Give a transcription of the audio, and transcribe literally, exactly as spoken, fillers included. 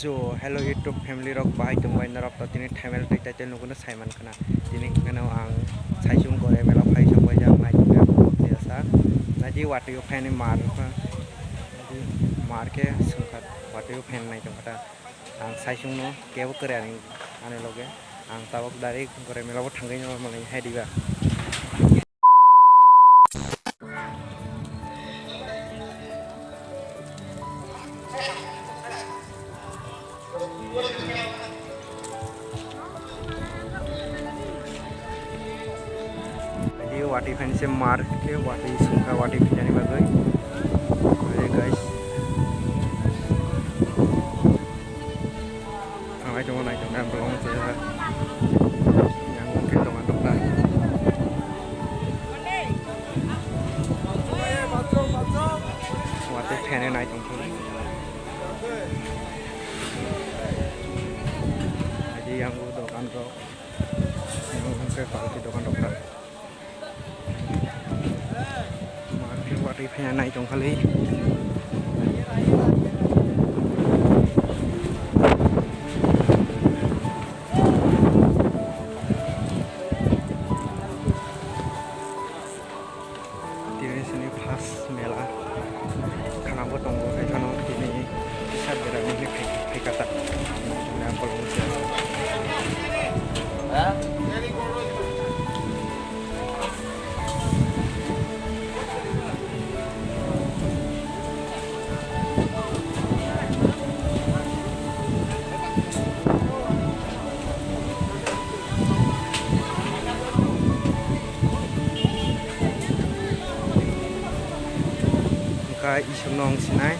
So, hello YouTube family rok, bahai tongbai norok? To tini thaimel twi title nugwi no sai mankha na. Tini hwnkhe no ang Saisung Gore mela phai sok bai jak nai tongkha, ang borok tiyasa. Naidi watwi o phainai mar wngkha. Naidi mar khe swngkha, watwi o phainai tongkha ta. Ang Saisung no kebo kwrwi ani, ani loge. Ang tabok direct Gore mela bo thangwi no manwi hai diba. Jadi watwi phainai se mar khe watwi swngkha watwi phainani bagwi. Oye guys. Thanglai tongo, nai tongo, ang bolong se ha. Yang mungkin tongo, tongo. Watwi phainai nai tongkha. Jadi yang dokan rok. Yang mungkin party dokan rok. Market watwi phaiya nai tongkhali. Tini sini first mela. Khana bo tongo, hai khana tini kisa berani hinwi phai, phai kha ta. Mela bolong se. Wngkha isuk no wng sinai.